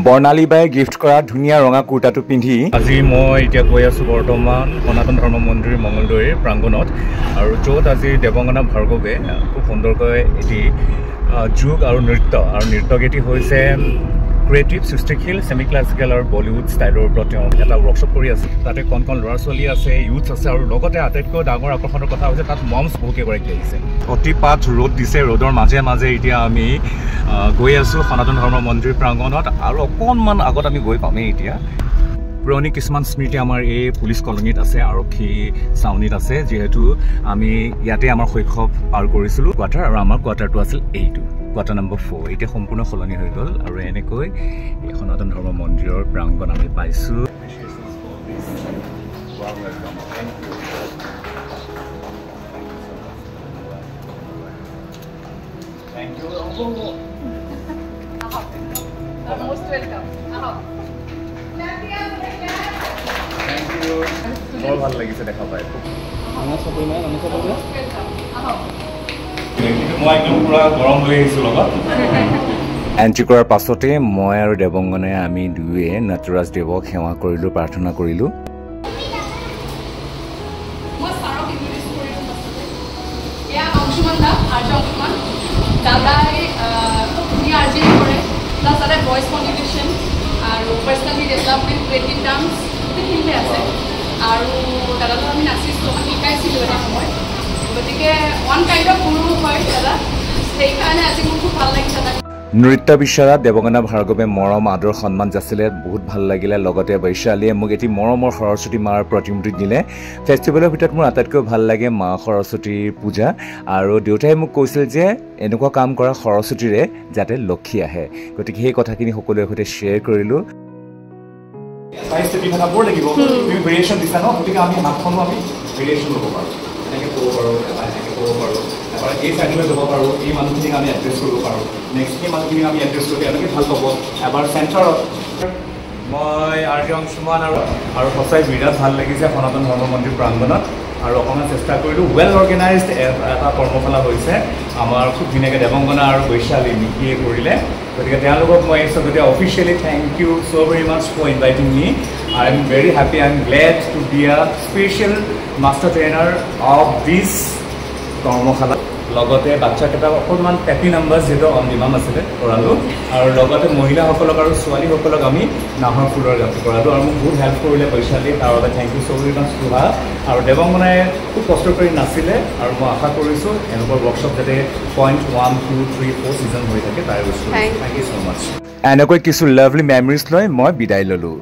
বৰ্ণালী বাই gift কৰা ধুনীয়া ৰঙা কুৰ্তাটো পিন্ধি আজি মই এতিয়া গৈ আছোঁ বৰ্তমান সনাতন ধৰ্ম মন্দিৰ মঙলদৈৰ প্ৰাংগণত আৰু য'ত আজি দেৱংগনা ভাৰ্গৱে খুব সুন্দৰকৈ এটি যোগ আৰু নৃত্যগীতি হৈছে ক্ৰিয়েটিভ সৃষ্টিশীল ছেমি ক্লাছিকেল আৰু বলিউড ষ্টাইলৰ ওপৰত তেওঁ এটা ৱৰ্কশ্বপ কৰি আছে। তাতে কণ কণ ল'ৰা ছোৱালী আছে, ইউথছ আছে আৰু লগতে আটাইতকৈ ডাঙৰ আকৰ্ষণৰ কথা হৈছে তাত মমছ বহুকেইগৰাকী আহিছে। অতিপাত ৰ'দ দিছে, ৰ'দৰ মাজে মাজে এতিয়া আমি গৈ আছোঁ সনাতন ধৰ্ম মন্দিৰ প্ৰাংগণত আৰু অকণমান আগত আমি গৈ পামেই। এতিয়া পুৰণি কিছুমান স্মৃতি আমাৰ এই পুলিচ কলনীত আছে, আৰক্ষী ছাউনীত আছে, যিহেতু আমি ইয়াতে আমাৰ শৈশৱ পাৰ কৰিছিলোঁ। কোৱাৰ্টাৰ আৰু আমাৰ কোৱাৰ্টাৰটো আছিল এইটো কোৱাৰ্টাৰ নম্বৰ 4। এতিয়া সম্পূৰ্ণ সলনি হৈ গ'ল আৰু এনেকৈ এই সনাতন ধৰ্ম মন্দিৰৰ প্ৰাংগণ আমি পাইছোঁ। বৰ ভাল লাগিছে দেখা পাই। মই একদম পুৰা গৰম লৈ আহিছোঁ লগত। এণ্ট্ৰি কৰাৰ পাছতে মই আৰু দেৱংগনে আমি দুয়োৱে নটৰাজ দেৱক সেৱা কৰিলোঁ, প্ৰাৰ্থনা কৰিলোঁ। আৰু দাদাৰ লগত আমি নাচিছিলোঁ, আমাক শিকাইছিলোঁ এটা সময়ত, গতিকে ওৱান কাইণ্ড অফ গুৰু হয় দাদা, সেইকাৰণে আজি মোৰ খুব ভাল লাগিছে দাদা। নৃত্য বিচৰা দেৱগনা ভাৰ্গৱে মৰম আদৰ সন্মান যাচিলে, বহুত ভাল লাগিলে। লগতে বৈশালীয়ে মোক এটি মৰমৰ সৰস্বতী মাৰ প্ৰতিমূৰ্তি দিলে। ফেষ্টিভেলৰ ভিতৰত মোৰ আটাইতকৈ ভাল লাগে মা সৰস্বতীৰ পূজা আৰু দেউতাই মোক কৈছিল যে এনেকুৱা কাম কৰা সৰস্বতীৰে যাতে লক্ষী আহে, গতিকে সেই কথাখিনি সকলোৰে সৈতে শ্বেয়াৰ কৰিলোঁ। এনেকৈ ক'ব পাৰোঁ, এবাৰ এনেকৈ ক'ব পাৰোঁ, এবাৰ এই চাইডলৈ যাব পাৰোঁ, এই মানুহখিনিক আমি এড্ৰেছ কৰিব পাৰোঁ, নেক্সট সেই মানুহখিনিক আমি এড্ৰেছ কৰি তেওঁলোকে ভাল পাব। এবাৰ চেণ্টাৰত মই আৰ্য অংশুমান আৰু সঁচাই বিৰাট ভাল লাগিছে সনাতন ধৰ্ম মন্দিৰ প্ৰাংগণত আৰু অকণমান চেষ্টা কৰিলোঁ। ৱেল অৰ্গেনাইজড এটা কৰ্মশালা হৈছে আমাৰ, খুব ধুনীয়াকৈ দেৱংগনা আৰু বৈশালী মিকিয়ে কৰিলে, গতিকে তেওঁলোকক মই এই চবতে officially thank you so very much for inviting me. I am very happy, I am glad to be a special master trainer of this কৰ্মশালা। লগতে বাচ্চাকেইটাক অকণমান পেপি নাম্বাৰ যিহেতু অন ডিমাণ্ড আছিলে কৰালোঁ আৰু লগতে মহিলাসকলক আৰু ছোৱালীসকলক আমি নাহৰ ফুলৰ গাঁঠি কৰালোঁ আৰু মোক বহুত হেল্প কৰিলে বৈশালী, তাৰ বাবে thank you so very much to her. আৰু দেৱংগনাই খুব কষ্ট কৰি নাছিলে আৰু মই আশা কৰিছোঁ এনেকুৱা ৱৰ্কশ্বপ যাতে 0.1 2 3 4 ছিজন হৈ থাকে, তাৰে বস্তু। Thank you so much. এনেকৈ কিছু লাভলি মেমৰিজ লৈ মই বিদায় ল'লোঁ।